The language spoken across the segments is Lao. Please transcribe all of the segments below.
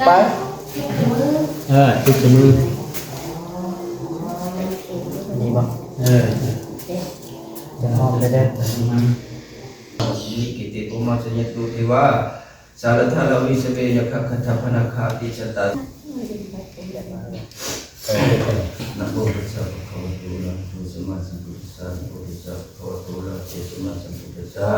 ໄປ ເອີ ຕິດໃສ່ມື ນີ້ບໍ່? ເອີ ຈະຫອມໄດ້ເດີ. ນິເກຕິໂອມາຊະຍະຕຸເທວາ ສາລະທາລາວິສະເວ ຍັກຂະຄັນທະພະນາຄາຕິສະຕາ. ນະໂມຕັດສະ ພະຄະວະໂຕ ອະລະຫະໂຕ ສຳມາສຳພຸດທັດສະ. ນະໂມຕັດສະ ພະຄະວະໂຕ ອະລະຫະໂຕ ສຳມາສຳພຸດທັດສະ.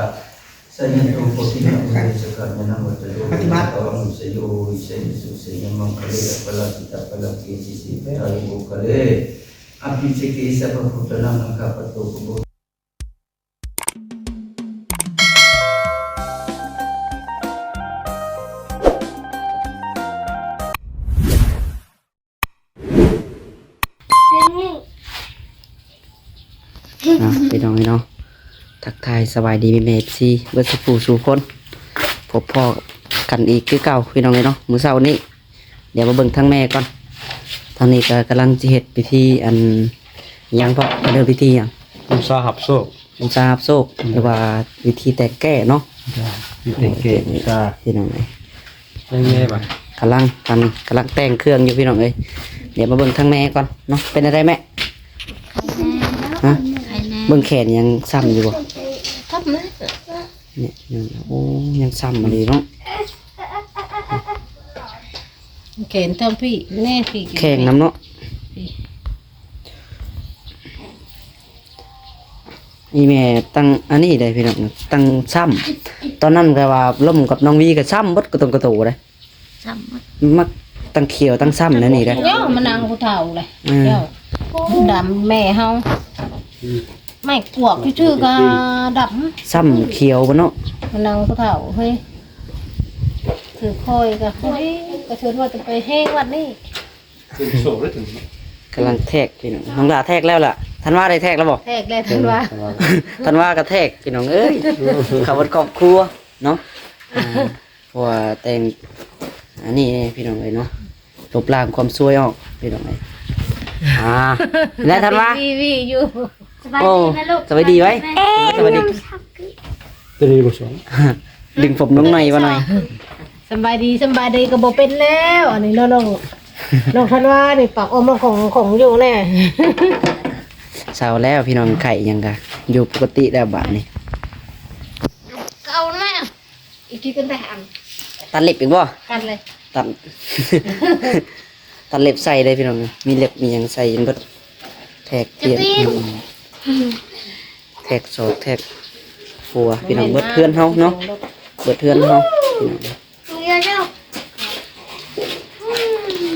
ຊະຍະໂຕ ໂພທິສັດຖະ ສະກະຍານັງ ວັດຕະໂດ ພະຍາຕະວັງ ວິສະໂຍ ວິສະໂຍ ສຸເສຍະ ຍະມັງຄະເລ ອະປະລາຊິຕະ ປະລະເກ ສິດທິ ປະທາໂຍ ໂພຄະເລ ອະພິເສເກ ສັບພະພຸດທານັງ ອາກາປະໂຕ ໂກໂບ ອ່ະ ພີ່ນ້ອງເອີຍເນາະ ທັກທາຍສະບາຍດີແມ່ໆ ເອັຟຊີ ເບິດສູ່ຜູ້ສູ່ຄົນ ພົບພໍ້ກັນອີກຄືເກົ່າ ພີ່ນ້ອງເອີຍເນາະ. ມື້ເຊົ້ານີ້ ດຽວມາເບິ່ງທາງແມ່ກ່ອນ. ທາງນີ້ກໍກຳລັງຊິເຮັດພິທີ ອັນ ຫຍັງພໍ່ ເອີ້ນພິທີຫຍັງ? ບູຊາຮັບໂຊກ. ບູຊາຮັບໂຊກ ອືມ ຫຼືວ່າພິທີແຕກແກ້ເນາະ. ພິທີແຕກແກ້ ບູຊາ ພີ່ນ້ອງເອີຍ. ເບິ່ງແມ່ບາດ ກຳລັງ ທາງນີ້ກຳລັງແຕ່ງເຄື່ອງຢູ່ ພີ່ນ້ອງເອີຍ. ດຽວມາເບິ່ງທາງແມ່ກ່ອນເນາະ. ເປັນຈັ່ງໃດແມ່? ໄຄແນ່ເນາະ ຮະ? ໄຄແນ່. ເບິ່ງແຂນຍັງຊ້ຳຢູ່ບໍ່? ຊ້ຳເລີຍ ນີ້ ໂອ້ ຍັງຊ້ຳອີ່ຫຼີເນາະ. ແຂນທາງພີ້ແນ່ ພີ້ ແຂງນຳເນາະ ພີ້. ອີ່ແມ່ຕັ້ງອັນນີ້ໄດ້ພີ່ນ້ອງ ຕັ້ງຊ້ຳ. ຕອນນັ້ນກໍວ່າລົ້ມກັບນ້ອງວີກໍຊ້ຳເບິດກະຕົງກະໂຕເດ້. ຊ້ຳໝົດ ມັກຕັ້ງຂຽວຕັ້ງຊ້ຳແນວນີ້ເດ້. ເຈົ້າມານັ່ງຜູ້ເຖົ້າເລີຍ ເອີ ເຈົ້າດຳແມ່ເຮົາ ໄມ້ກວາດຊື່ໆກໍດຳ ຊ້ຳຂຽວເບິດເນາະ. ມານັ່ງຜູ້ເຖົ້າເຮີ້ຍ ຄືຂ້ອຍກໍ ໂອ້ຍ ກໍເຊີນວ່າຈະໄປແຮງວັດນີ້. ກຳລັງແທກພີ່ນ້ອງ ນ້ອງຫຼ້າແທກແລ້ວລະ. ທັນວາໄດ້ແທກແລ້ວບໍ່? ແທກແລ້ວ ທັນວາ ເອີ ທັນວາກໍແທກພີ່ນ້ອງເອີຍ. ເຂົາເບິດຄອບຄົວເນາະ ອ່າ ເພາະວ່າແຕ່ງອັນນີ້ພີ່ນ້ອງເອີຍເນາະ ລົບລ້າງຄວາມຊວຍອອກພີ່ນ້ອງເອີຍ. ອ່າ ແລະທັນວາ ວີໆຢູ່. ສະບາຍດີແມ່ລູກ ໂອ້ ສະບາຍດີໄວ້ ສະບາຍດີ. ຕົວນີ້ບໍ່ສອງ ດຶງຜົມລົງໜ້ອຍວ່າໜ້ອຍ. ສະບາຍດີ ສະບາຍດີກໍບໍ່ເປັນແລ້ວ ອັນນີ້ເນາະ ນ້ອງ ນ້ອງທັນວານີ້ ປາກອອມຂອງ ຂອງຢູ່ແນ່. ເຊົາແລ້ວພີ່ນ້ອງ ໄຂ້ຫຍັງກະຢູ່ປົກກະຕິແລ້ວບາດນີ້. ເອົາແມ່ ອີກທີເປັນໄປຫາ ຕັດເລັບອີກບໍ່? ຕັດເລີຍ ຕັດ ຕັດເລັບໃສ່ເດ້ພີ່ນ້ອງ ມີເລັບມີຫຍັງໃສ່ຈົນເບິດ. ແທກປ່ຽນ ແທກສອກແທກຄົວພີ່ນ້ອງ ເບິດເຮືອນເຮົາເນາະ ເບິດເຮືອນເຮົາ.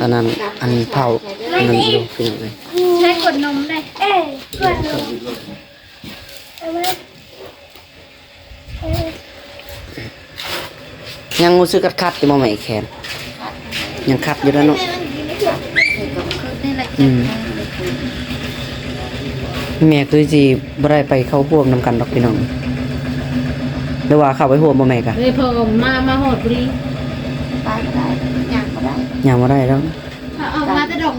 ອັນນັ້ນ ອັນເຜົາ ອັນນັ້ນຢູ່ພີ່ນ້ອງເອີຍ. ໃຊ້ກວດນົມເດ້ ເອີ ກວດນົມ ຍັງຮູ້ສຶກຄັດໆຢູ່ບໍ່ແມ່ ແຂນ? ຍັງຄັດຢູ່ເດ້ເນາະ. ອືມ ແມ່ຄືຊິບໍ່ໄດ້ໄປເຂົ້າຮ່ວມນຳກັນດອກພີ່ນ້ອງ ຫຼືວ່າເຂົ້າໄປຮ່ວມບໍ່ແມ່ກະ? ເອີ ພໍມາ ມາຮອດພໍດີ ໄປບໍ່ໄດ້ ຍ່າງບໍ່ໄດ້ ຍ່າງບໍ່ໄດ້ແລ້ວ. ເອົາມາແຕ່ດົງ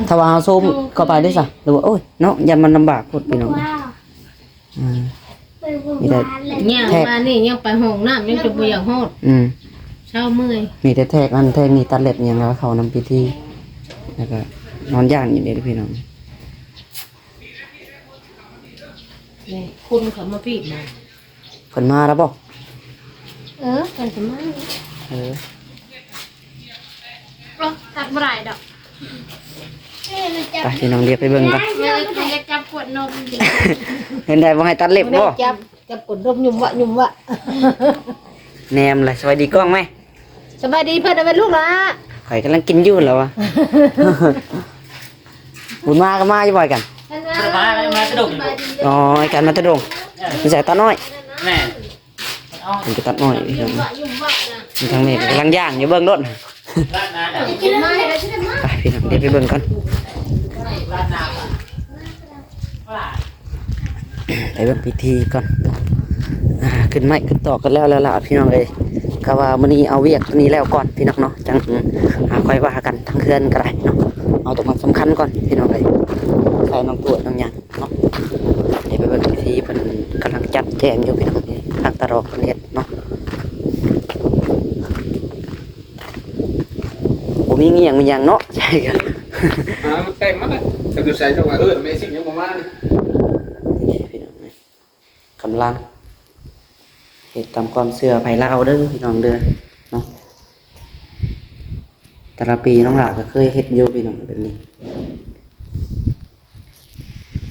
ຖ້າວ່າເຮົາໂຊມເຂົ້າໄປເດ້ຊະ ຫຼືວ່າ ໂອ້ຍ ເນາະ ຢ້ານມັນລຳບາກໂພດພີ່ນ້ອງ. ອ່າ ມີແຕ່ຍ່າງມານີ້ຍັງໄປຫ້ອງນ້ຳ ຍັງຈະບໍ່ຢາກຮອດ. ອືມ ເຊົ້າເມື່ອຍ ມີແຕ່ແທກນັ້ນແທກນີ້ ຕັດເລັບຫຍັງ ແລ້ວເຂົ້ານຳພິທີ ແລ້ວກໍນອນຢ້ານຢູ່ເດ້ພີ່ນ້ອງ. ນີ້ ຄົນເຂົາມາປີບມາ ເພິ່ນມາແລ້ວບໍ່? ເອີ ເພິ່ນກໍມາ. ເອີ ຕັດບໍ່ໄດ້ດອກ. ໄປພີ່ນ້ອງ ດຽວໄປເບິ່ງກ່ອນ. ຢາກຈັບກວດນົມ ເຫັນໄດ້ບໍ່ໃຫ້ຕັດເລັບບໍ່? ຈັບ ຈັບກວດນົມ ຫຍຸມວະ ຫຍຸມວະ. ແນມລະ ສະບາຍດີກ້ອງແມ່. ສະບາຍດີເພິ່ນ ເອົາແມ່ລູກລະ ຂ້ອຍກຳລັງກິນຢູ່ລະວະ. ບຸນມາກໍມາຢູ່ບໍ່ກັນ? ມາ ມາແຕ່ດົງ. ອໍ ກັນມາແຕ່ດົງ. ຢູ່ໃສ? ຕານ້ອຍ. ແມ່ນ. ເພິ່ນໄປຕັດອ້ອຍ ທາງແມ່ກຳລັງຍ່າງຢູ່ ເບິ່ງໂລດ. ໄປພີ່ນ້ອງ ດຽວໄປເບິ່ງກ່ອນ ໄປເບິ່ງພິທີກ່ອນ. ອ່າ ຂຶ້ນໄມ້ຂຶ້ນຕອກກັນແລ້ວແລ້ວລະພີ່ນ້ອງເອີຍ. ກະວ່າມື້ນີ້ເອົາວຽກຕົວນີ້ແລ້ວກ່ອນພີ່ນ້ອງເນາະ ຈັ່ງ ອ່າ ຄ່ອຍວ່າກັນທາງເຮືອນກໍໄດ້ເນາະ. ເອົາຕົວມັນສຳຄັນກ່ອນພີ່ນ້ອງເອີຍ. ໃສ່ນ້ອງກວດນ້ອງຫຍັງ ເນາະ. ດຽວໄປເບິ່ງທີ່ເພິ່ນກຳລັງຈັດແຈງຢູ່ພີ່ນ້ອງເອີຍ ທາງຕາດອກເພິ່ນເຮັດເນາະ. ມີຫຍັງ ມີຫຍັງເນາະ ໃຊ່ກັນ ຫາແຕ່ງມາແລ້ວ ກໍຢູ່ໃສ ເຈົ້າວ່າ ເອີ ແມ່ຊິງຍັງບໍ່ມານີ້ ນີ້ພີ່ນ້ອງເອີຍ ກຳລັງເຮັດຕາມຄວາມເຊື່ອໃຜລາວເດີພີ່ນ້ອງເດີເນາະ. ແຕ່ລະປີນ້ອງຫຼ້າກໍເຄີຍເຮັດຢູ່ພີ່ນ້ອງ ແບບນີ້.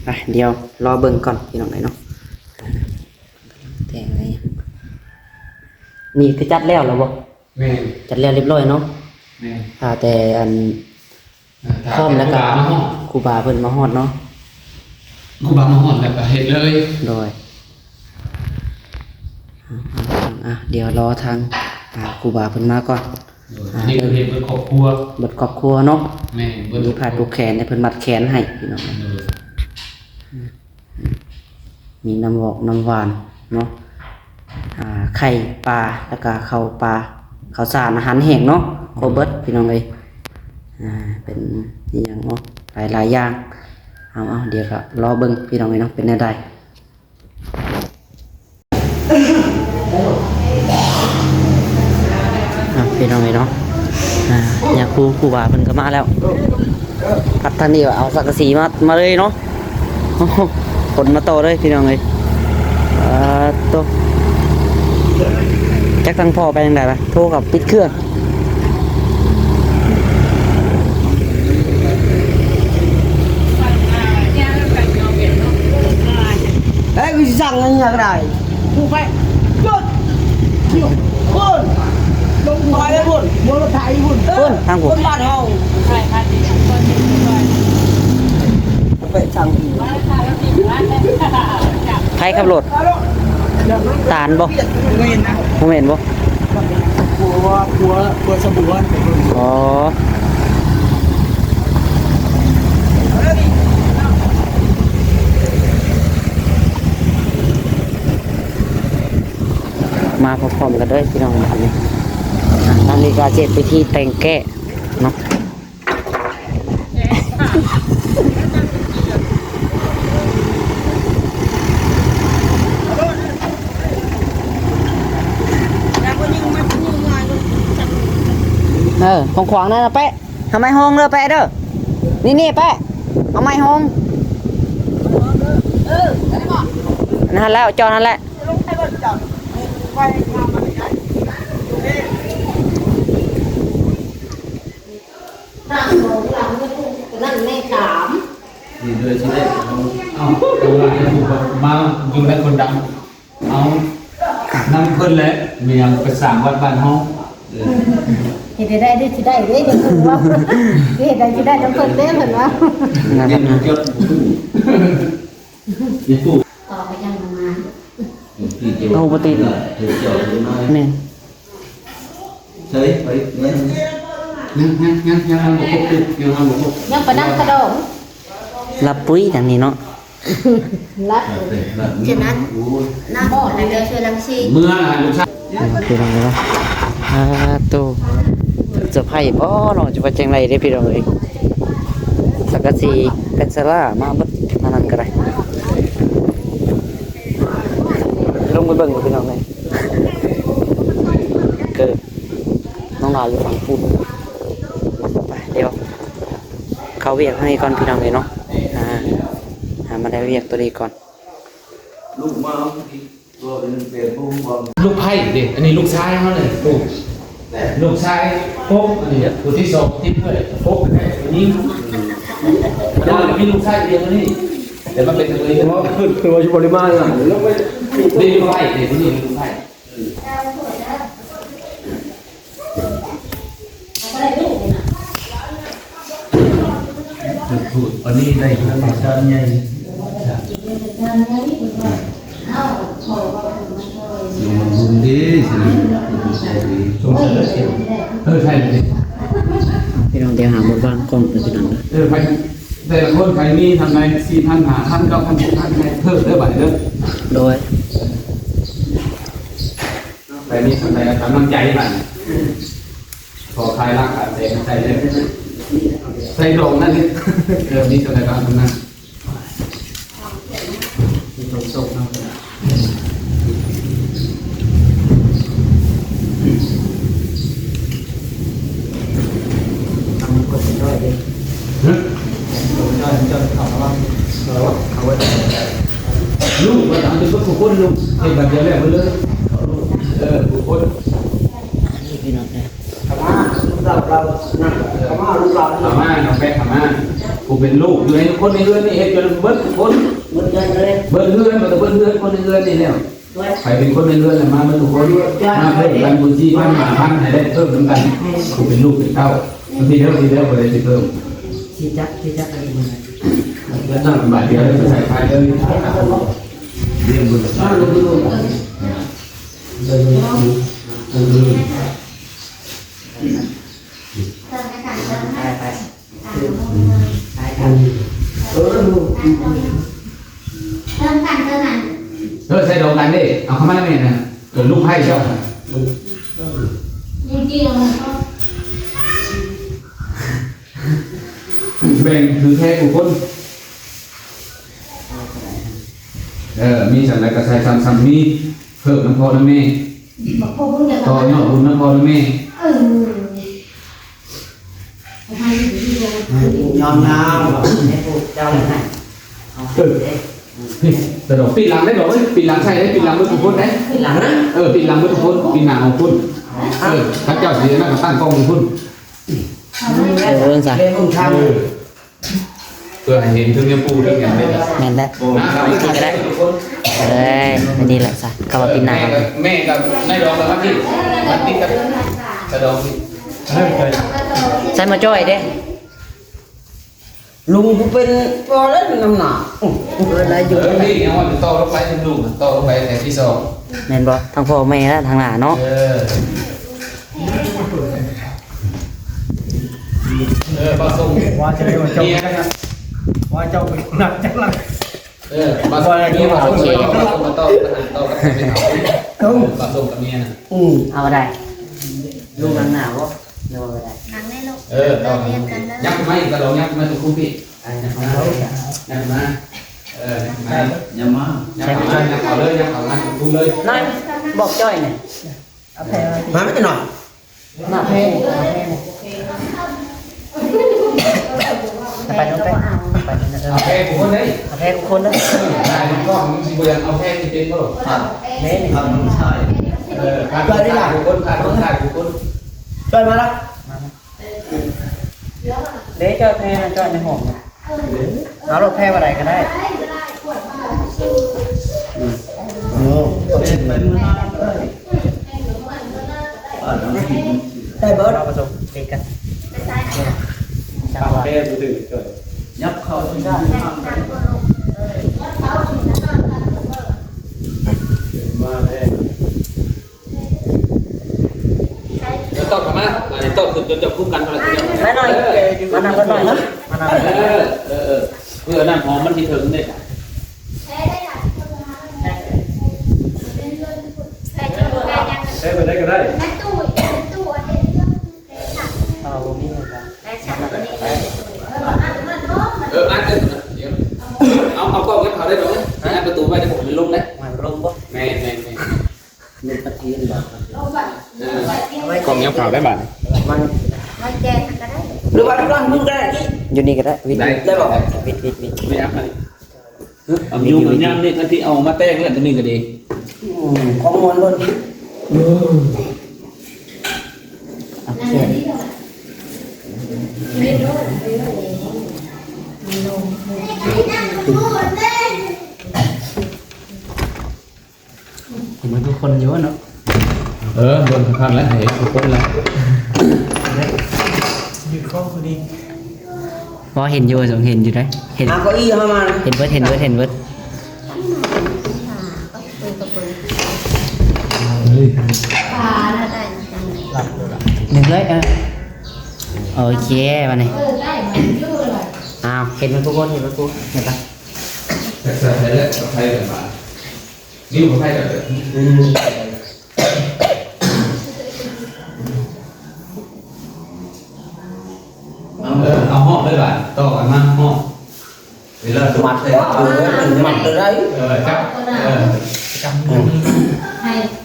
ໄປ ດຽວລໍເບິ່ງກ່ອນພີ່ນ້ອງເອີຍເນາະ. ແຕ່ງໄວ້ ນີ້ຄືຈັດແລ້ວແລ້ວບໍ່? ແມ່ນ ຈັດແລ້ວຮຽບຮ້ອຍເນາະ. ແມ່ນ ຖ້າແຕ່ອັນ ອ່າ ພ້ອມແລ້ວກໍ ຖ້າແຕ່ຄູບາມາຮອດ ຄູບາເພິ່ນມາຮອດເນາະ. ຄູບາມາຮອດແລ້ວກໍເຮັດເລີຍ. ໂດຍ ອ່າ ດຽວລໍທາງ ອ່າ ຄູບາເພິ່ນມາກ່ອນ. ໂດຍ ອ່າ ອັນນີ້ເພິ່ນເຮັດເບິດຄອບຄົວ ເບິດຄອບຄົວເນາະ. ແມ່ນ ເບິດ ມີຜ້າຜູກແຂນໃຫ້ເພິ່ນ ມັດແຂນໃຫ້ພີ່ນ້ອງ. ໂດຍ ອືມ ມີນ້ຳວອກນ້ຳຫວານເນາະ ອ່າ ໄຂ່ປາ ແລ້ວກະເຂົ້າປາ ເຂົ້າສານ ອາຫານແຫ້ງເນາະ ຄົບເບິດພີ່ນ້ອງເອີຍ. ອ່າ ເປັນອີ່ຫຍັງເນາະ ຫຼາຍໆຢ່າງ. ເອົາໆ ດຽວກໍລໍເບິ່ງພີ່ນ້ອງເອີຍເນາະ ເປັນແນວໃດ. ອ່ະ ພີ່ນ້ອງເອີຍເນາະ ອ່າ ຍາຄູ ຄູບາເພິ່ນກໍມາແລ້ວ. ພັດທາງນີ້ວ່າເອົາສັງກະສີມາ ມາເລີຍເນາະ. ໂອ້ໂຫ ຂົນມາຕໍ່ເລີຍພີ່ນ້ອງເອີຍ. ເອີ ໂຕ ຈັກທາງພໍ່ໄປທາງໃດລະ ໂທກັບປິດເຄື່ອງ. ເອີຍ ກູຊິສັ່ງອັນນີ້ກໍໄດ້ ປູໄປ ຢຸດ ຢຸດ ພຸ້ນ ລົງໄປພຸ້ນ ບົນລົດໄຖພຸ້ນ ພຸ້ນ ທາງພຸ້ນ ຄົນບ້ານເຮົາ ໄປທາງອື່ນ. ໃຜຂັບລົດ? ຕານບໍ່? ບໍ່ແມ່ນນະ ບໍ່ແມ່ນບໍ່? ຜົວ ຜົວ ຜົວສະບວນ. ອໍ ມາພ້ອມໆກັນເດີພີ່ນ້ອງ ບາດນີ້. ອ່າ ທາງນີ້ກໍເຮັດພິທີແຕ່ງແກ້ເນາະ. ເອີ ຂວາງໆນັ້ນນະແປະ ເອົາໄມ້ໂຮງເດີແປະເດີ ນີ້ໆ ແປະ ເອົາໄມ້ໂຮງ ເອີ ນັ້ນແຫຼະ ຈອດຫັ້ນແຫຼະ. ຕັ້ງສອງຫຼັງ ຕົວນັ້ນແມ່ສາມ ນີ້ໂດຍທີ່ໄດ້ເອົາ ເອົາ ເອົາມາຢູ່ໃນຄົນດຳ ເອົານຳເພິ່ນແຫຼະ ແມ່ນຫຍັງໄປສ້າງວັດບ້ານເຮົາ. ເອີ ເຮັດໃດໄດ້ ຊິໄດ້ເດ້ ຢ່າເພິ່ນເວົ້າ ເຮັດໃດຊິໄດ້ນຳເພິ່ນເດ້ ເພິ່ນວ່າ ເຮັດໃດ ເຮັດໃດ ເຮັດໃດ ເອົາໄປຍັງມາ ເອົາບໍ່ຕິດ ແມ່ນ ໃສ່ໄປ ຍັງ ຍັງ ຍັງ ຍັງບໍ່ຄົບ ຍັງບໍ່ຄົບ ຍັງປະດັງກະດອງ ລັບປຸ້ຍທາງນີ້ເນາະ ລັບ ເຊັ່ນນັ້ນ ໂອ້ຍ ນຳໝໍໃນເຮືອນເຊລັງຊີ ເມືອນະ ລູກຊາຍ ພີ່ນ້ອງເອີຍເນາະ ອາໂຕ ເຊີໄພບໍ່ເນາະ ຈະວ່າຈັ່ງໃດເດ້ພີ່ນ້ອງເອີຍ ສັງກະສີເປັນສາລາມາເບິດ ອັນນັ້ນກໍໄດ້ ລົງໄປເບິ່ງພີ່ນ້ອງເອີຍ ເກີດນ້ອງລາວຢູ່ຝັ່ງພຸ້ນ ໄປ ດຽວເຂົ້າວຽກໃຫ້ກ່ອນພີ່ນ້ອງເອີຍເນາະ ອ່າ ຫາມາໄດ້ວຽກຕົວນີ້ກ່ອນ ລູກມາ ລູກໃຜເດ້ ອັນນີ້ລູກຊາຍເຮົາເດ້ ລູກ ລູກຊາຍປົກ ອັນນີ້ຜູ້ທີສອງ ທີ່ເອື້ອຍປົກແທ້ຜູ້ຍິງ ເຈົ້າມີລູກຊາຍດຽວນີ້ ແຕ່ມາເປັນເອື້ອຍ ເພິ່ນວ່າຢູ່ບໍລິມານ ນີ້ລູກໃຜເດ້ ຜູ້ນີ້ລູກໃຜ ເອີ ອັນນີ້ໄດ້ເຮືອນອາຈານໃຫຍ່ ຢູ່ມັນບຸນເດ້ ສະໜັບສະໜູນ ເອີ ໃຊ່ເດ້ ພີ່ນ້ອງ ດຽວຫາໝົດວາງກ້ອງເດີພີ່ນ້ອງເດີ ເອີ ໃຜ ແຕ່ລະຄົນໃຜມີທຳໃດ ສີ່ພັນ ຫ້າພັນ ເກົ້າພັນ ສິບພັນ ໃຫ້ເພີ່ມເດີ ບາດນີ້ເດີ ໂດຍ ໃຜມີສ່ຳໃດກໍກຳລັງໃຈບາດນີ້ ຂໍຂາຍລາຄາແສນໃສ່ເລີຍ ໃສ່ດອງນັ້ນເລີຍ ເອີ ມີສ່ຳໃດກໍເອົາສ່ຳນັ້ນ ມີໂຊກໆນຳກັນ. ລູກວ່າເອົາແຕ່ເບິດທຸກຄົນ ລູກເຮັດບັດດຽວແລ້ວເບິດເລີຍ. ເອີ ທຸກຄົນ ເຂົ້າມາ ລູກຫຼານເຮົາ ເຂົ້າມາ ລູກຫຼານ ເຂົ້າມາ ນ້ອງແປ້ງ ເຂົ້າມາ. ຜູ້ເປັນລູກຢູ່ໃນຄົນໃນເຮືອນນີ້ ເຮັດຈົນເບິດທຸກຄົນ ເບິດເຮືອນເລີຍ ເບິດເຮືອນ ເບິດເຮືອນ ຄົນໃນເຮືອນນີ້ແລ້ວ. ໃຜເປັນຄົນໃນເຮືອນລະມາເບິດທຸກຄົນ ມາເພີ່ມກັນ ຜູ້ສີ່ພັນ ຫ້າພັນ ໃຫ້ໄດ້ເພີ່ມນຳກັນ ຜູ້ເປັນລູກເປັນເຕົ້າ. ທີ່ເດີ ທີ່ເດີ ບໍ່ໄດ້ຊິເພີ່ມ ທີ່ຈັກ ທີ່ຈັກອັນນີ້ມັນ ແລ້ວຕັ້ງບາດດຽວ ໃສ່ໄຟເລີຍ ລຽງເບິ່ງ ໄປ ໄປ ເອີ ເອີ ໃສ່ດອກກັນເດ້ ເອົາເຂົ້າມາແມ່ນະ. ເອີ ລູກໃພ້ເຈົ້າ ແບ່ງຖືແພງຜູ້ຄົນ. ເອີ ມີສ່ຳໃດກໍໃສ່ສ່ຳ ສ່ຳມີ ເພີ່ມນຳພໍ່ນຳແມ່ ຕໍ່ຍອດບຸນນຳພໍ່ນຳແມ່. ເອີ ຍອມນາວ ໃຫ້ຜູ້ເຈົ້າໃຫ້ ເອີ ນີ້ ສະດອກ ປີນຫຼັງໄດ້ດອກເອີຍ ປີນຫຼັງໃສ່ໄດ້ ປີນຫຼັງເບິດທຸກຄົນໄດ້ ປີນຫຼັງນະ ເອີ ປີນຫຼັງເບິດທຸກຄົນ ປີນໜ້າຂອງຄຸນ. ເອີ ຄັນເຈົ້າຊິນັ້ນກໍຕັ້ງກ້ອງຢູ່ພຸ້ນ ເອີ ເບິ່ງຊະ ເອີ ເພື່ອໃຫ້ເຫັນເທິງຍາປູເທິງຫຍັງເດ້. ແມ່ນແຫຼະ ໂອ້ ນະ ກໍໄດ້ ເອີຍ ອັນນີ້ແຫຼະຊະ ເຂົ້າມາປີນໜ້າ ແມ່ກໍ ແມ່ກໍໃນດອກລະມາຕິດ ມາຕິດກັບສະດອກນີ້ ໃສ່ມາຈ້ອຍເດ້. ລຸງຜູ້ເປັນພໍ່ແລ້ວນຳໜ້າ ເອີ ໄດ້ຢູ່ ເອີ ນີ້ເອົາຕໍ່ລົງໄປເປັນລຸງ ຕໍ່ລົງໄປແຖວທີສອງ ແມ່ນບໍ່? ທັງພໍ່ແມ່ແລະທາງໜ້າເນາະ ເອີ ເອີ ປະສົງ ວ່າຈະໄດ້ວ່າເຈົ້າ ເມຍ ວ່າເຈົ້າເປັນນັກຈັກລັກ ເອີ ປະສົງ ເມຍ ປະສົງ ເອີ ປະສົງກັບເມຍນະ ອືມ ເອົາໄດ້ ລຸງນັ່ງໜ້າບໍ່? ໂດຍ ນັ່ງໃນລູກ ເອີ ຕ້ອງ ຍັບມາອີກ ກະດອງ ຍັບມາຈຸຄຸມພີ້ ຍັບມາ ຍັບມາ ເອີ ຍັບມາ ຍັບມາ ຍັບເຂົ້າເລີຍ ຍັບເຂົ້າມາຈຸຄຸມເລີຍ ນາຍ ບອກຈ້ອຍນີ້ ມາໄປໜ້ອຍ ມາແພ ມາແພ ໄປນຳ ໄປ ໄປ ເອົາແພທຸກຄົນເດ້ ເອົາແພທຸກຄົນເດີ ໄດ້ ນ້ອງຊິບໍ່ຢາກເອົາແພນີ້ເປັນບໍ່? ເດ້ ເອີ ພາລູກຊາຍ ພາລູກຊາຍທຸກຄົນ ພາລູກຊາຍທຸກຄົນ ຊ່ອຍມາລະ ມາ ເດ້ ເຈົ້າແພນະ ເຈົ້າໃນຫ້ອງນະ ເອົາໂລດ ແພວ່າໃດກໍໄດ້ ໂອ້ ໄດ້ເບິດ ເອົາປະສົມຕິດກັນ ເອົາແພບໍ່ຖືກ ຍັບເຂົ້າ ມາແພ ເຈົ້າຕ້ອງເຂົ້າມາ ອັນນີ້ຕ້ອງຂຶ້ນຈົນເຈົ້າຄຸ້ມກັນເທົ່ານັ້ນ ມາໜ້ອຍ ເອີ ມານັ່ງເພິ່ນໜ້ອຍ ມານັ່ງ ເອີ ເອີ ເອີ ເພື່ອນ້ຳຫອມມັນຊິເຖິງເດ້ ໃຊ້ໄປໄດ້ກໍໄດ້ ເອົາ ບໍ່ມີເງິນ ເອີ ອັດ ດຽວ ເອົາ ເອົາກ້ອງກັບເຂົາໄດ້ດອກ ອັດປະຕູໄວ້ ດຽວຜົມລົງເດ້ ມັນລົງບໍ່? ແມ່ນ ແມ່ນ ແມ່ນ ເງິນປະເທດບໍ່? ເອີ ກ້ອງຍັບເຂົ້າໄດ້ບາດນີ້ ມັນ ມັນແຈກກໍໄດ້ ຫຼືວ່າລັງມືກໍໄດ້ ຢູ່ນີ້ກໍໄດ້ ວິດ ໄດ້ ໄດ້ບໍ່? ວິດ ວິດ ວິດ ໄດ້ອັບອັນນີ້ ເອົາຍຸງຍາມນີ້ ຄັນທີ່ເອົາມາແຕ່ງແລ້ວ ຕົວນີ້ກໍດີ ອືມ ຂອງມ່ວນເບິດ ເອີ ໂອເຄ ເຫັນໝົດທຸກຄົນຢູ່ເນາະ ເອີ ເບິ່ງຄັກໆ ແລ້ວ ໃຫ້ເຫັນທຸກຄົນແລ້ວ ຢືດຄອງພໍດີ ບໍ່ ເຫັນຢູ່ ເຫັນຢູ່ໄດ໋ ເຫັນ ຫາເກົ້າอี้ເຂົ້າມາ ເຫັນເບິດ ເຫັນເບິດ ເຫັນເບິດ ເຮີ້ຍ ໜຶ່ງເລີຍ ເອີ ໂອເຄ ບາດນີ້ ອ້າວ ເຫັນເບິດທຸກຄົນ ເຫັນເບິດທຸກຄົນ ເຫັນປະ? ແຕ່ໃສ່ແລ້ວໃສ່ກັນມາ ນີ້ບໍ່ໃສ່ກັນເດີ ອືມ ເອີ ເອົາຮອບເລີຍບາດ ຕໍ່ກັນມາຮອບ ເວລາມັດເລີຍ ເອີ ມັດເລີຍ ເອີ ຈັບ ເອີ ຈັບມື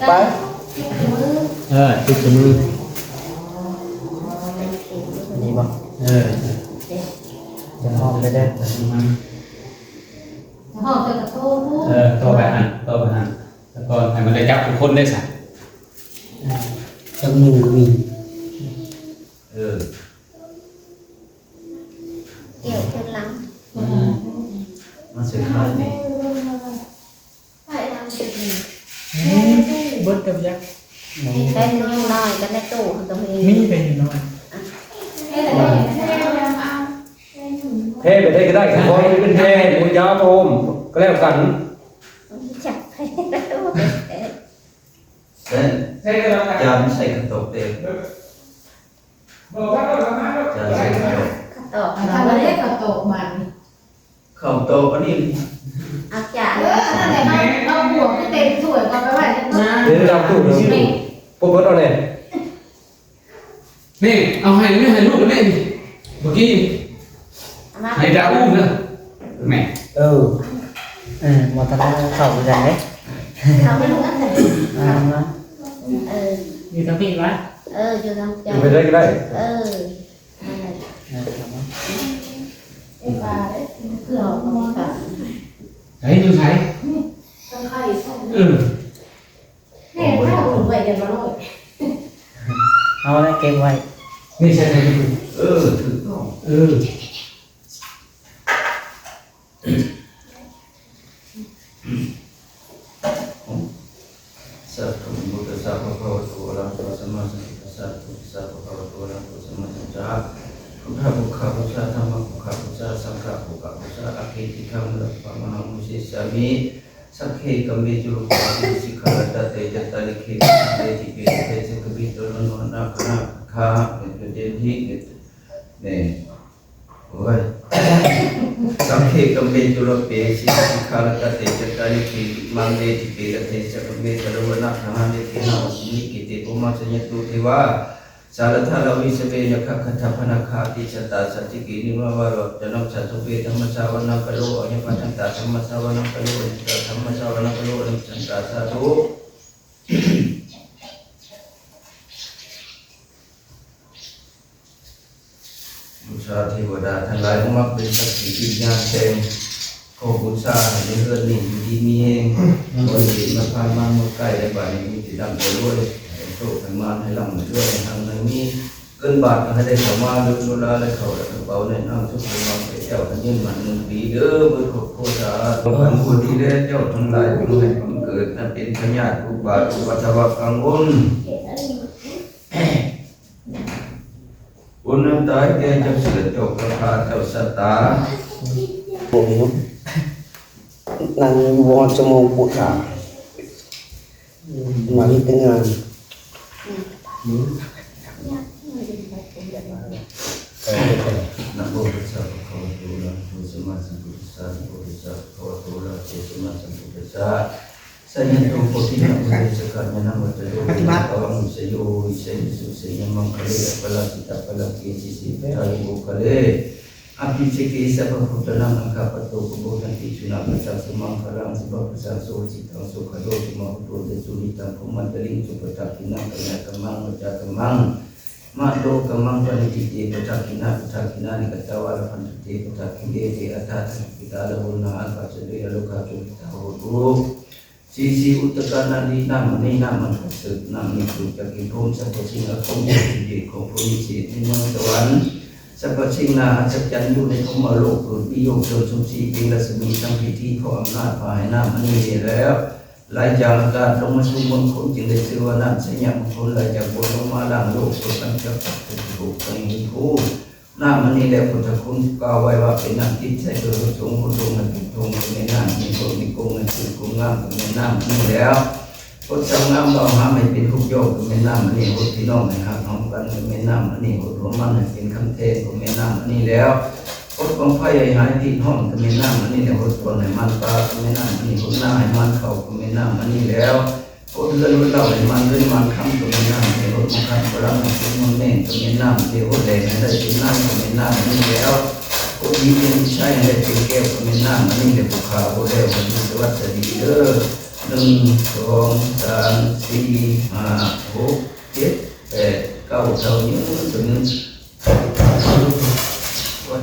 ໄປ ເອີ ຕິດໃສ່ມື ນີ້ບໍ່ ເອີ. ແລ້ວແຕ່ມັນ ຫ້ອງເຈົ້າກະໂຕພຸ້ນ ເອີ ຕໍ່ໄປຫັ້ນ ຕໍ່ໄປຫັ້ນ ແລ້ວກໍໃຫ້ມັນໄດ້ຈັບທຸກຄົນເດ້ຊະ ເອີ ຈັບມືກໍມີ ເອີ ກ່ຽວຂຶ້ນຫຼັງ ອືມ ມັນຊິຂາຍນີ້ ເບິດກັບຍັກ ມີແຕ່ຢູ່ນ້ອຍກັບໃນຕູ້ຫັ້ນກໍມີ ມີແຕ່ຢູ່ນ້ອຍ ແພ້ໄປໄດ້ກໍໄດ້ ຂໍໃຫ້ເປັນແພ້ ບຸນຍາມໂຮມກໍແລ້ວກັນ ຈັກ ໃສ່ ຈານໃສ່ກະໂຕະເຕັມ ຈານໃສ່ກະໂຕະ ເຂົ້າໂຕະ ເຂົ້າໂຕະບາດນີ້ ເຂົ້າໂຕະອັນນີ້ ອາຈານ ເອີ ນັ້ນແຫຼະ ເຮົາ ເຮົາບວກໃຫ້ເຕັມຖ້ວຍ ກໍໄປໄວ້ໃນໂຕະ ເດີ ດາບຕູ້ ນີ້ ປົດເອົາແດ່ ນີ້ ເອົາໃຫ້ ໃຫ້ລູກແມ່ນີ້ ເມື່ອກີ້ ໃຫ້ດາອູນເດີ ແມ່ ເອີ ເອີ ບໍ່ທັນເຂົ້າຄືກັນເດ້ ເຂົ້າໄປລູກອັນໃດ ອ່າ ເອີ ຢູ່ທາງພີ້ວະ ເອີ ຢູ່ທາງ ຢູ່ໄປໄດ້ກໍໄດ້ ເອີ ນັ້ນແຫຼະ ເອີ ເຂົ້າມາ ເອີ ເຂົ້າມາ ໃສ ຢູ່ໃສ ເອີ ແມ່ພາເບິ່ງໄວ້ຢ່າມາໂລດ ເອົາແລ້ວເກັບໄວ້ ນີ້ໃສ່ໃນ ເອີ ຖືກຕ້ອງ ເອີ ສະທຸ ພຸດທັດສະ ພະຄະວະໂຕ ອະລະຫະໂຕ ສຳມາສຳພຸດທັດສະ ພຸດທັດສະ ພະຄະວະໂຕ ອະລະຫະໂຕ ສຳມາສຳພຸດທັດສະ ພຸດທະປຸກຂະປຸຊາ ທຳມະປຸກຂະປຸຊາ ສັງຄະປຸກຂະປຸຊາ ອາທິຕິກຂະ ມຸລະປະມາ ອະຫຸສິສາມິ ສັກເຂ ກຳເມ ຈຸລະເປ ສິກຂາລະຕະເຕ ຈະຕາລິເຂ ວິມາເນ ທິເປ ລະເພ ສະກະເມ ໂຕ ໂນ ນະ ນາຄະນາຄະ ເມ ໂຕ ເຕ ທິ ເມ ເມ ໂອ້ຍ ສັກເຂ ກຳເມ ຈຸລະເປ ສິກຂາລະຕະເຕ ຈະຕາລິເຂ ວິມາເນ ທິເປ ລະເພ ສະກະເມ ສະລະວະນະ ຄະຫາເນ ເກຫະ ວະສິເນ ເກເຕ ໂພມະ ຊະຍັນຕຸ ເທວາ ສາລະທາລາວິສະເວ ຍັກຂະ ຄັນທະພະນະຄາ ຕິສະຕາ ສັດທິເກ ນິມະວາໂຣ ຈະນັງ ສາທຸເປ ທຳມະສາວະນາກາໂລ ອາຍັງພັດທັນຕາ ທຳມະສາວະນາກາໂລ ອາຍັງພັດທັນຕາ ທຳມະສາວະນາກາໂລ ອາຍັງພັດທັນຕາ ສາທຸ. ບູຊາເທວະດາທັງຫຼາຍ ມາເປັນສັກຂີວິນຍານແສງ ຂໍບູຊາໃຫ້ໃນເຮືອນນີ້ຢູ່ດີມີແຮງ ຂໍໃຫ້ເປັນມາຜ່ານມາເມືອໃກ້ ແລະ ບາດນີ້ມີແຕ່ລ່ຳແຕ່ລວຍ ໃຫ້ໂຊກໃຫ້ໝານ ໃຫ້ລ່ຳໃຫ້ລວຍ ໃຫ້ຮັ່ງໃຫ້ມີ ເງິນບາດກໍໃຫ້ໄດ້ເຂົ້າມາໂດຍໂລດລາ ແລະ ເຂົ້າໃນກະເປົາ ໃນນາມສຸກໃນນາມໄປແລ້ວ ໃຫ້ຍືນໝັ້ນໜຶ່ງປີເດີ ເບິດຄອບຄົວ ສາທຸ ອັນຜູ້ດີແລະເຈົ້າທັງຫຼາຍ ຈົ່ງໃຫ້ບັງເກີດ ອັນເປັນພະຍາດອຸບາດອຸປະທະວະກັງວົນ ບຸນອັນຕາຍແກ່ເຈົ້າເສືອ ເຈົ້າກະພາ ເຈົ້າຊະຕາ ບໍ່ມີເນາະ ນັ່ງຢູ່ບໍ່ຮອດຊົ່ວໂມງປຸດຂາ ມາເຮັດແຕ່ງານ ນະໂມຕັດສະ ພະຄະວະໂຕ ອະລະຫະໂຕ ສຳມາສຳພຸດທັດສະ ນະໂມຕັດສະ ພະຄະວະໂຕ ອະລະຫະໂຕ ສຳມາສຳພຸດທັດສະ ຊະຍັນໂຕ ໂພທິຍະ ມຸນີ ສັກກາຍານັງ ວັດຕະໂຕ ປະຕິບັດ ພະຄະວັງ ວິຊະໂຍ ວິຊະໂຍ ສຸເສຍະ ມັງຄະເລ ອະປະລາຊິຕາ ປະລາເກ ສິດທິ ປະທາຍະ ໂພຄາເລ ອະພິເສເກ ສັບພະພຸດທານັງ ອາຄາປະໂຕ ປະໂມທະຕິ ສຸນາຄະຕັງ ສຸມັງຄະລັງ ສຸພະພັດທັງ ໂສສິຕັງ ໂສຄະໂຕ ສຸມະຫຸໂຕ ຈະສຸນິຕັງ ໂພມັນຕະລິງ ສຸປະທັກຂິນາ ກາຍະກຳມັງ ວາຈາກຳມັງ ມະໂນກຳມັງ ປະນິທິເຕ ປະທັກຂິນາ ປະທັກຂິນານິກະຕະວາ ລະພັນຕຸເຕ ປະທັກຂິເນ ເຕ ອັດຖະທັງກິຕາ ລະໂຫນາ ອາຄາສະເດ ອະໂລຄາ ໂຊຕິຕາ ໂຫຕຸ ສີສີ ອຸດຕະການາດີ ນ້ຳອັນນີ້ ນ້ຳອັນປະເສີດ ນ້ຳນີ້ເກີດຈາກກິນພົມ ສັບພະສິ່ງອາຄົມ ເດດຂອງຜູ້ວິເສດໃນເມືອງສະຫວັນ ສັບພະສິ່ງໜ້າອັດສະຈັນ ຢູ່ໃນພົມມະໂລກ ເກີດມີໂຍມຊົນສົມສີ ເປັນລັດສະໝີທັງພິທີ ເພາະອຳນາດພາໃຫ້ນ້ຳອັນນີ້ແລ້ວ ໄຫຼຈາກອາກາດລົງມາສູ່ເມືອງຄົນ ຈຶ່ງໄດ້ຊື່ວ່ານ້ຳໄຊຍະມຸງຄຸນ ໄຫຼຈາກບົນລົງມາລ້າງໂລກ ເພື່ອກຳຈັດສັດຕູໂລກໃນເຮືອນຄູ ນ້ຳອັນນີ້ແຫຼະ ພຸດທະຄຸນກ່າວໄວ້ວ່າ ເປັນນ້ຳທິບໃສໂດຍປະສົງ ຫົດລົງໃຫ້ເປັນທົ່ງ ກໍແມ່ນນ້ຳນີ້ ຫົດໃຫ້ກົງໃຫ້ຄືກົງງາມ ກໍແມ່ນນ້ຳອັນນີ້ແລ້ວ ຫົດສາວງາມບ່າວຫາມໃຫ້ເປັນຮູບຢອກ ກໍແມ່ນນ້ຳອັນນີ້ ຫົດພີ່ນ້ອງໃຫ້ຮັກຫອມກັນ ກໍແມ່ນນ້ຳອັນນີ້ ຫົດຫົວມັນໃຫ້ເປັນຄຳແທນ ກໍແມ່ນນ້ຳອັນນີ້ແລ້ວ ຫົດບັ້ງໄຟໃຫ້ຫາຍຕິດຮ້ອນ ກໍແມ່ນນ້ຳອັນນີ້ແຫຼະ ຫົດສວນໃຫ້ມັນປ່າ ກໍແມ່ນນ້ຳອັນນີ້ ຫົດນາໃຫ້ມັນເຂົ້າ ກໍແມ່ນນ້ຳອັນນີ້ແລ້ວ ຫົດເຮືອນຫົດເລົາໃຫ້ມັນເງິນມັນຄຳ ກໍແມ່ນນ້ຳອັນນີ້ ຫົດມັງຄັນພະລັງໃຫ້ເປັນເມືອງແມ່ນ ກໍແມ່ນນ້ຳອັນນີ້ ຫົດແຫຼງໃຫ້ໄດ້ເປັນນາງ ກໍແມ່ນນ້ຳອັນນີ້ແລ້ວ ຫົດຫີນເປັນໄຊໃຫ້ໄດ້ເປັນແກ້ວ ກໍແມ່ນນ້ຳອັນນີ້ແຫຼະ ຜູ້ຂ້າຫົດແລ້ວ ໃຫ້ຢູ່ສະຫວັດສະດີເດີ ໜຶ່ງ ສອງ ສາມ ສີ່ ຫ້າ ຫົກ ເຈັດ ແປດ ເກົ້າ ເທົ່າຍືນ ເທົ່າຍືນ. ໂອ້ຍ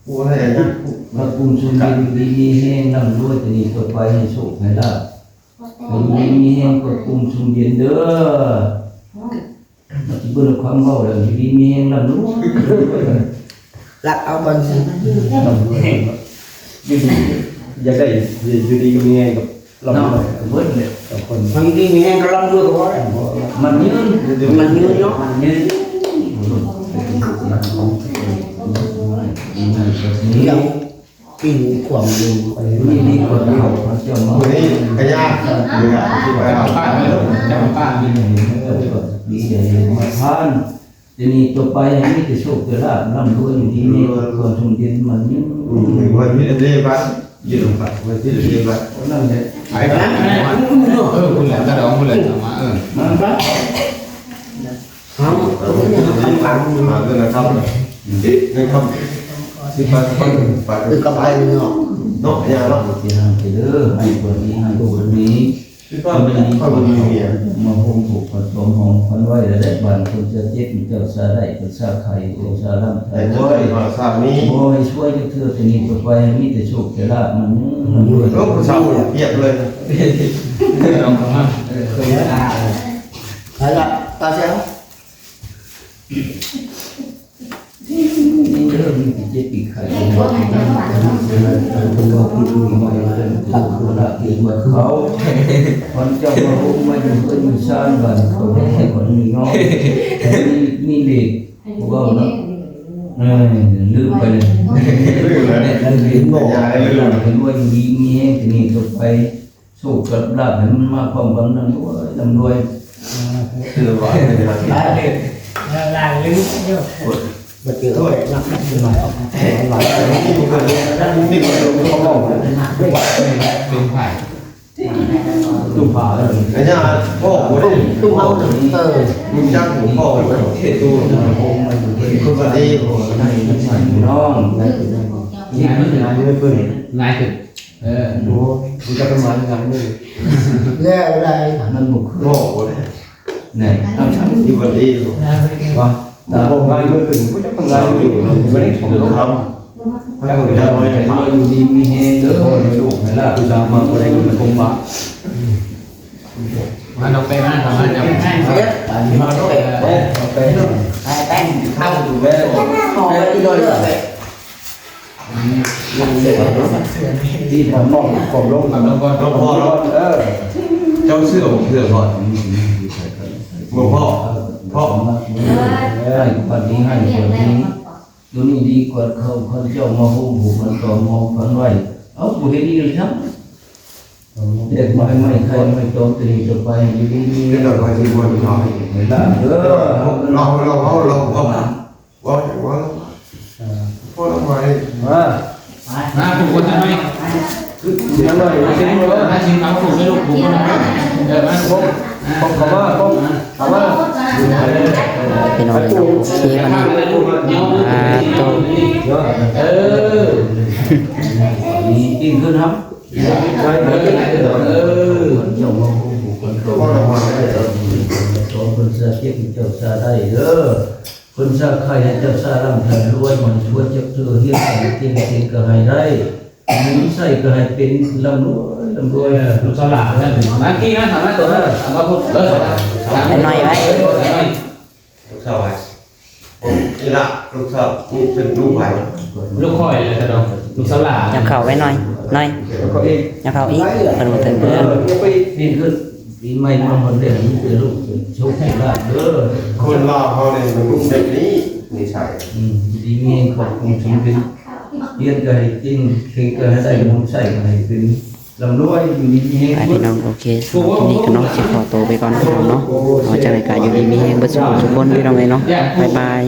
ໂອ້ຍ ພະກຸງຊຸມເຢັນ ຢູ່ດີມີແຮງ ລ່ຳລວຍ ແຕ່ນີ້ຕໍ່ໄປໃຫ້ໂຊກໃຫ້ລາບ ໃຫ້ຢູ່ດີມີແຮງ ພະກຸງຊຸມເຢັນເດີ້. ມັນຊິເບິດຄວາມເວົ້າແລ້ວ ຢູ່ດີມີແຮງ ລ່ຳລວຍ ລັກເອົາກ່ອນ ລ່ຳລວຍ ຢູ່ດີ ຢາກໄດ້ຢູ່ດີກໍມີແຮງກັບ ເນາະ ເບິດແຫຼະ ຄົນ ມັນດີມີແຮງກໍລ່ຳລວຍກໍພໍແລ້ວ ມັນຍືນ ມັນຍືນເນາະ ມັນຍືນ ຢາກປີນຂວາມລົງ ນີ້ດີກວ່າເຂົາເຈົ້າມາ ນີ້ກະຍາກ ນີ້ກະຊິໄປເອົາ ເຈົ້າປ້ານີ້ ດີໃຈມາທານ ແຕ່ນີ້ຕໍ່ໄປໃຫ້ມີແຕ່ໂຊກແຕ່ລາບ ລ່ຳລວຍຢູ່ດີມີຄວາມສົມເດັດໝັ້ນຍືນ ອືມ ໄວ້ມີເດບັດ ຢູ່ນຳກັນ ໄວ້ມີເດບັດ ນັ້ນແຫຼະ ໄປ ເອີ ພຸ້ນແຫຼະ ກະດອງພຸ້ນແຫຼະ ເອົາມາ ເອີ ມາ ເອົາ ເອົາ ເອົາ ເອົາ ເອົາ ເອົາ ເອົາ ເອົາ ເອົາ ເອົາ ເອົາ ເອົາ ເອົາ ເອົາ ເອົາ ເອົາ ເອົາ ເມີເລກ ເວົ້າເນາະ ເອີ ລືມໄປເລີຍ ລືມໄປເລີຍ ໃຫ້ລວຍຢູ່ດີມີແຮງ ແຕ່ນີ້ຕໍ່ໄປ ໂຊກກັບລາບໃຫ້ມັນມາພ້ອມກັນນຳ ໂອ້ຍ ລ່ຳລວຍ ຄືວ່າ ຫຼາຍເລື່ອງຢູ່ ບໍ່ເຈີ ໂອ້ຍ ນັກຂຶ້ນມາ ເປັນໃຜ ຕຸ້ມຜາ ອັນນີ້ພໍ່ບໍ່ໄດ້ ຕຸ້ມເຮົາ ເອີ ຮູ້ຈັກ ພໍ່ບໍ່ໄດ້ ຕຸ້ມ ຄົນບໍ່ດີ ນ້ອງ ນີ້ຄືນາຍເພິ່ນ ນາຍຂຶ້ນ ເອີ ໂອ້ ຮູ້ຈັກກັນມານານເລີຍ ແລ້ວໄດ້ ມັນບໍ່ຄື ບໍ່ໄດ້ ແນ່ ຢູ່ບ້ານເອງ ວ່າ ຕາມບ້ານເມືອງອື່ນ ບໍ່ຈັກທຳລາຍຢູ່ ບໍ່ໄດ້ຂອງລົງ ຢູ່ດີມີແຮງເດີ ໃຫ້ລູກໃຫ້ຫຼານ ຜູ້ສາວມາບໍ່ໄດ້ເງິນຄົງບາດ ມານ້ອງແປ້ງ ມາ ມາ ມາ ມາ ມາ ມາ ແປ້ງ ເຂົ້າ ທີ່ພໍ່ນ້ອງ ຂອງລົງ ຂອງລົງກ່ອນ ເອີ ເຈົ້າເຊື່ອບໍ່ເຊື່ອກ່ອນ ບໍ່ພໍ ພໍ ເອີ ໃຫ້ກວ່ານີ້ ໃຫ້ກວ່ານີ້ ໂຕນີ້ດີກວ່າເຂົາ ເຂົາເຈົ້າມາໂຮມຜູກພັນຕໍ່ມອງພັນໄວ້ ເອົ້າ ບໍ່ເຮັດອີ່ຫຍັງຊ້ຳ ເດັກໄມ້ ໄມ້ໄຂ່ ໄມ້ຕອງ ໂຕນີ້ຕໍ່ໄປ ຢູ່ດີມີແຮງ ເວລາເດີ ເຮົາ ເຮົາ ເຮົາ ເຮົາ ເວົ້າ ເວົ້າ ເວົ້າ ເອີ ພໍ່ລະໄມ້ ມາ ມາ ມາ ຜູກກັນໜ້ອຍ ມາໜ້ອຍ ມາຊິມເດີ ມາຊິມ ເອົາຜູກໃຫ້ລູກ ຜູກກັນໜ້ອຍ ເອີ ມາ ພົບ ພົບເຂົ້າມາ ພົບເຂົ້າມາ ພີ່ນ້ອງເອີຍເນາະ ໂອເຄ ບັດນີ້ ອ່າ ໂຕ ເອີ ນີ້ກິນຄືນເຮົາ ເອີ ເອີ ເຈົ້າມາຜູ້ຄົນໂຕ ເຈົ້າເພິ່ນຊາເຈັບ ເຈົ້າຊາໄດ້ເດີ ເພິ່ນຊາໄຂ່ໃຫ້ເຈົ້າຊາລ່ຳໃຫ້ລວຍ ມັນຊວນຈັກເທື່ອ ຮຽນໃຫ້ເກັ່ງ ເກັ່ງກໍໃຫ້ໄດ້ ມີໃຊ້ກໍໃຫ້ເປັນ ລ່ຳລວຍ ລ່ຳລວຍ ເອີ ລູກສາວຫຼ້ານນັ້ນ ມາທີ່ນັ້ນ ຖາມມາຕົວນັ້ນ ຖາມມາພຸ້ນ ເອີ ຖາມ ໄປໜ້ອຍໄວ້ ເອີ ໄປໜ້ອຍ ລູກສາວໃຜ? ອີ່ຫຼ້າ ລູກສາວ ລູກເປັນລູກໃຜ? ລູກຂ້ອຍແຫຼະ ສະດອກ ລູກສາວຫຼ້ານ ຍັບເຂົ້າໄວ້ໜ້ອຍ ໜ້ອຍ ຍັບເຂົ້າອີກ ເພິ່ນບໍ່ເຖິງເພື່ອນ ເອີ ຢ່າໄປປີນຂຶ້ນ ປີໃໝ່ມາຮອດແລ້ວ ມີແຕ່ລູກໂຊກໃຫ້ລາບເດີ ຄົນລາວເຮົານີ້ມັນແບບນີ້ ນິໄສ ອືມ ດີມີຄວາມຄົງສົມເປັນ ຮຽນກໍໃຫ້ເກັ່ງ ເກັ່ງກໍໃຫ້ໄດ້ ບຸນໃຊ້ກໍໃຫ້ເປັນ ລ່ຳລວຍ ຢູ່ດີມີແຮງ ອ່າ ພີ່ນ້ອງ ໂອເຄ ສຳລັບຄລິບນີ້ກໍເນາະ ຊິຂໍໂຕໄປກ່ອນ ພີ່ນ້ອງເນາະ ເອົາ ຈັ່ງໃດກໍຢູ່ດີມີແຮງເບິດສູ່ຜູ້ສູ່ຄົນ ພີ່ນ້ອງເອີຍເນາະ ບາຍບາຍ.